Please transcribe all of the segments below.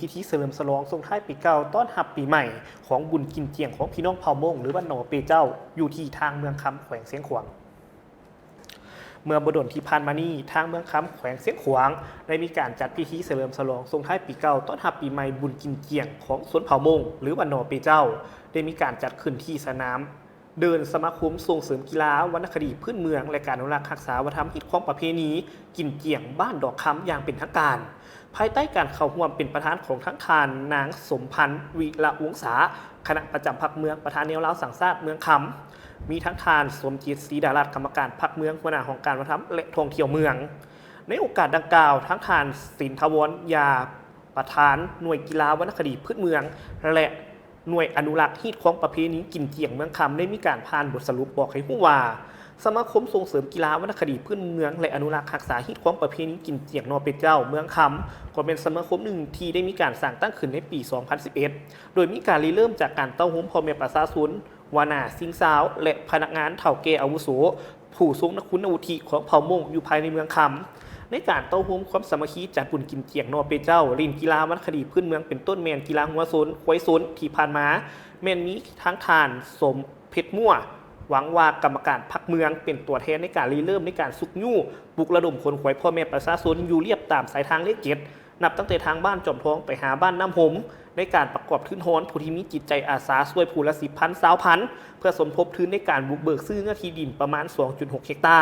ພິທີສະເຫຼີມສະຫຼອງສົ່ງທ້າຍປີເກົ່າຕ້ອນຮັບປີໃໝ່ ຂອງບຸນກິນຈຽງຂອງພີ່ນ້ອງເຜົ່າມົ້ງ ຫຼື ບ້ານໜໍເປເຈົ້າ ຢູ່ທີ່ທາງເມືອງຄຳ ແຂວງຊຽງຂວາງ. ເມື່ອບໍ່ດົນທີ່ຜ່ານມານີ້, ທາງເມືອງຄຳ ແຂວງຊຽງຂວາງ ໄດ້ມີການຈັດພິທີສະເຫຼີມສະຫຼອງສົ່ງທ້າຍປີເກົ່າຕ້ອນຮັບປີໃໝ່ບຸນກິນຈຽງຂອງຊົນເຜົ່າມົ້ງ ຫຼື ບ້ານໜໍເປເຈົ້າ ໄດ້ມີການຈັດຂຶ້ນທີ່ສະໜາມ ເດີ່ນສະມາຄົມສົ່ງເສີມກິລາ, ວັນນະຄະດີພື້ນເມືອງ ແລະ ການອະນຸລັກຮັກສາວັດທະນະທຳຮີດຄອງປະເພນີກິນຈຽງບ້ານດອກຄຳຢ່າງເປັນທາງການ, ພາຍໃຕ້ການເຂົ້າຮ່ວມເປັນປະທານຂອງທັງທ່ານນາງສົມພັນ ວິລະວົງສາ ຄະນະປະຈຳພັກເມືອງ, ປະທານແນວລາວສ້າງຊາດເມືອງຄຳ, ມີທັງທ່ານ ສົມຈິດ ສີດາລັດ ກຳມະການພັກເມືອງ, ຫົວໜ້າຫ້ອງການວັດທະນະທຳ ແລະ ທ່ອງທ່ຽວເມືອງ. ໃນໂອກາດດັ່ງກ່າວ, ທັງທ່ານ ສິນທະວອນ ຢາ ປະທານໜ່ວຍກິລາວັນນະຄະດີພື້ນເມືອງ ແລະ ໜ່ວຍອະນຸລັກຮີດຄອງປະເພນີກິນຈຽງເມືອງຄຳ ໄດ້ມີການຜ່ານບົດສະຫຼຸບບອກໃຫ້ຮູ້ວ່າ ສະມາຄົມສົ່ງເສີມກິລາວັນນະຄະດີພື້ນເມືອງ ແລະ ອະນຸລັກຮັກສາຮີດຄອງປະເພນີກິນຈຽງໜໍ່ເປເຈົ້າເມືອງຄຳ ກໍແມ່ນສະມາຄົມໜຶ່ງທີ່ໄດ້ມີການສ້າງຕັ້ງຂຶ້ນໃນປີສອງພັນສິບເອັດ ໂດຍມີການລິເລີ່ມຈາກການເຕົ້າໂຮມພໍ່ແມ່ປະຊາຊົນ, ຫົວໜ້າ, ຊາວຊາວ ແລະ ພະນັກງານເຖົ້າແກ່ອາວຸໂສ ຜູ້ຊົງຄຸນວຸດທິຂອງເຜົ່າມົ້ງຢູ່ພາຍໃນເມືອງຄຳ ໃນການເຕົ້າໂຮມຄວາມສາມັກຄີຈັດບຸນກິນຈຽງໜໍ່ເປເຈົ້າ, ຫຼິ້ນກິລາວັນນະຄະດີພື້ນເມືອງ ເປັນຕົ້ນແມ່ນກິລາງົວຊົນ, ຄວາຍຊົນ ທີ່ຜ່ານມາແມ່ນມີທັງທ່ານ ສົມເພັດ ມົ້ວ ຫວັງວ່າ ກຳມະການພັກເມືອງ ເປັນຕົວແທນໃນການລິເລີ່ມໃນການຊຸກຍູ້ ປຸກລະດົມຂົນຂວາຍພໍ່ແມ່ປະຊາຊົນຢູ່ລຽບຕາມສາຍທາງເລກເຈັດ ນັບຕັ້ງແຕ່ທາງບ້ານຈອມທອງໄປຫາບ້ານນ້ຳຫົມ ໃນການປະກອບທຶນຮອນຜູ້ທີ່ມີຈິດໃຈອາສາຊ່ວຍຜູ້ລະສິບພັນ ຊາວພັນ ເພື່ອສົມທົບທຶນໃນການບຸກເບີກຊື້ເນື້ອທີ່ດິນປະມານສອງຈຸດຫົກເຮັກຕາ.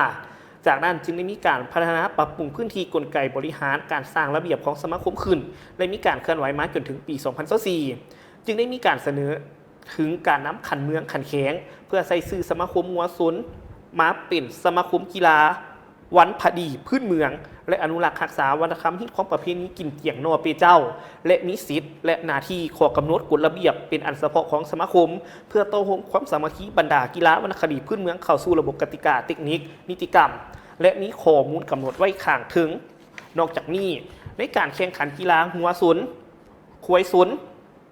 ຈາກນັ້ນຈຶ່ງໄດ້ມີການພັດທະນາປັບປຸງພື້ນທີ່ກົນໄກບໍລິຫານການສ້າງລະບຽບຂອງສະມາຄົມຂຶ້ນ ແລະ ມີການເຄື່ອນໄຫວມາຈົນເຖິງປີສອງພັນຊາວສີ່ ຈຶ່ງໄດ້ມີການສະເໜີ ເຖິງການນຳຂັ້ນເມືອງຂັ້ນແຂວງ ເພື່ອໃສ່ຊື່ສະມາຄົມງົວຊົນມາເປັນສະມາຄົມກິລາວັນນະຄະດີພື້ນເມືອງ ແລະ ອະນຸລັກຮັກສາວັດທະນະທຳຮີດຄອງປະເພນີກິນຈຽງໜໍ່ເປເຈົ້າ ແລະ ມີສິດ ແລະ ໜ້າທີ່, ຂໍ້ກຳນົດ, ກົດລະບຽບເປັນອັນສະເພາະຂອງສະມາຄົມ ເພື່ອເຕົ້າໂຮມຄວາມສາມັກຄີບັນດາກິລາວັນນະຄະດີພື້ນເມືອງເຂົ້າສູ່ລະບົບກະຕິກາເຕັກນິກ, ນິຕິກຳ ແລະ ມີຂໍ້ມູນກຳນົດໄວ້ຂ້າງເທິງ. ນອກຈາກນີ້, ໃນການແຂ່ງຂັນກິລາງົວຊົນ, ຄວາຍຊົນ,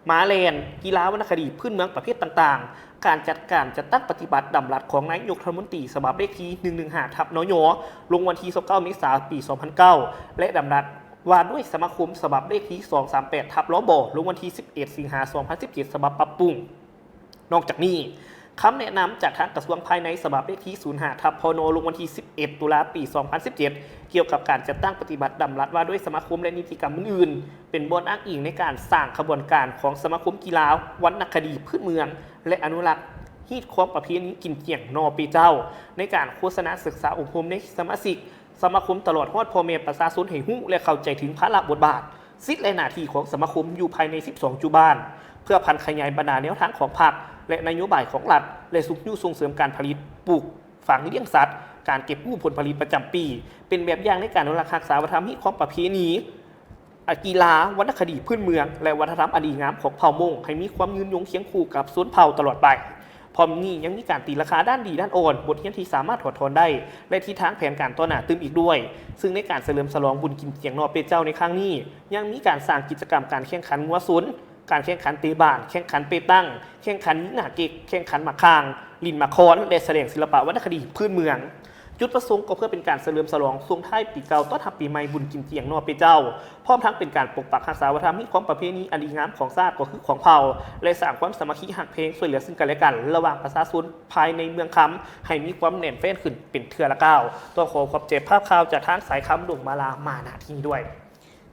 ມ້າແລ່ນ, ກິລາວັນນະຄະດີພື້ນເມືອງປະເພດຕ່າງໆ, ການຈັດການຈັດຕັ້ງປະຕິບັດດຳລັດຂອງນາຍົກລັດຖະມົນຕີ ສະບັບເລກທີໜຶ່ງໜຶ່ງຫ້າ ທັບ ນຍ ລົງວັນທີຊາວເກົ້າ ເມສາ ປີສອງພັນເກົ້າ ແລະ ດຳລັດວ່າດ້ວຍສະມາຄົມ ສະບັບເລກທີສອງສາມແປດ ທັບ ລບ ລົງວັນທີສິບເອັດ ສິງຫາ ສອງພັນສິບເຈັດ ສະບັບປັບປຸງ. ນອກຈາກນີ້, ຄຳແນະນຳຈາກທາງກະຊວງພາຍໃນ ສະບັບເລກທີສູນຫ້າ ທັບ ພນ ລົງວັນທີສິບເອັດ ຕຸລາ ປີສອງພັນສິບເຈັດ ກ່ຽວກັບການຈັດຕັ້ງປະຕິບັດດຳລັດວ່າດ້ວຍສະມາຄົມ ແລະ ນິຕິກຳອື່ນໆ ເປັນບ່ອນອ້າງອີງໃນການສ້າງຂະບວນການຂອງສະມາຄົມກິລາວັນນະຄະດີພື້ນເມືອງ ແລະ ອະນຸລັກຮີດຄອງປະເພນີກິນຈຽງໜໍ່ເປເຈົ້າ ໃນການໂຄສະນາສຶກສາອົບຮົມໃນສະມາຊິກສະມາຄົມ ຕະຫຼອດຮອດພໍ່ແມ່ປະຊາຊົນໃຫ້ຮູ້ ແລະ ເຂົ້າໃຈເຖິງພາລະບົດບາດ ສິດ ແລະ ໜ້າທີ່ຂອງສະມາຄົມຢູ່ພາຍໃນສິບສອງຈຸບ້ານ ເພື່ອຜັນຂະຫຍາຍບັນດາແນວທາງຂອງພັກ ແລະ ນະໂຍບາຍຂອງລັດ ແລະ ຊຸກຍູ້ສົ່ງເສີມການຜະລິດ, ປູກຝັງ, ລ້ຽງສັດ, ການເກັບກູ້ຜົນຜະລິດປະຈຳປີ ເປັນແບບຢ່າງໃນການອະນຸລັກຮັກສາວັດທະນະທຳຮີດຄອງປະເພນີ ອາ ກິລາ, ວັນນະຄະດີພື້ນເມືອງ ແລະ ວັດທະນະທຳອັນດີງາມຂອງເຜົ່າມົ້ງ ໃຫ້ມີຄວາມຍືນຍົງຄຽງຄູ່ກັບຊົນເຜົ່າຕະຫຼອດໄປ. ພ້ອມນີ້ຍັງມີການຕີລາຄາດ້ານດີດ້ານອ່ອນ, ບົດຮຽນທີ່ສາມາດຖອດຖອນໄດ້ ແລະ ທິດທາງແຜນການຕໍ່ໜ້າຕື່ມອີກດ້ວຍ. ຊຶ່ງໃນການສະເຫຼີມສະຫຼອງບຸນກິນຈຽງໜໍ່ເປເຈົ້າໃນຄັ້ງນີ້ ຍັງມີການສ້າງກິດຈະກຳການແຂ່ງຂັນງົວຊົນ, ການແຂ່ງຂັນເຕະບານ, ແຂ່ງຂັນເປຕັງ, ແຂ່ງຂັນຍິງໜ້າເກັກ, ແຂ່ງຂັນໝາກຂ່າງ, ຫຼິ້ນໝາກຄອນ ແລະ ສະແດງສິລະປະວັນນະຄະດີພື້ນເມືອງ. ຈຸດປະສົງກໍເພື່ອເປັນການສະເຫຼີມສະຫຼອງສົ່ງທ້າຍປີເກົ່າຕ້ອນຮັບປີໃໝ່ບຸນກິນຈຽງໜໍ່ເປເຈົ້າ, ພ້ອມທັງເປັນການປົກປັກຮັກສາວັດທະນະທຳຮີດຄອງປະເພນີອັນດີງາມຂອງຊາດກໍຄືຂອງເຜົ່າ ແລະ ສ້າງຄວາມສາມັກຄີຮັກແພງຊ່ວຍເຫຼືອເຊິ່ງກັນແລະກັນລະຫວ່າງປະຊາຊົນພາຍໃນເມືອງຄຳ ໃຫ້ມີຄວາມແໜ້ນແຟ້ນຂຶ້ນເປັນເທື່ອລະກ້າວ. ຕ້ອງຂໍຂອບໃຈພາບຂ່າວຈາກທາງສາຍຄຳ ດົງມາລາ ມາ ນະ ທີ່ນີ້ດ້ວຍ.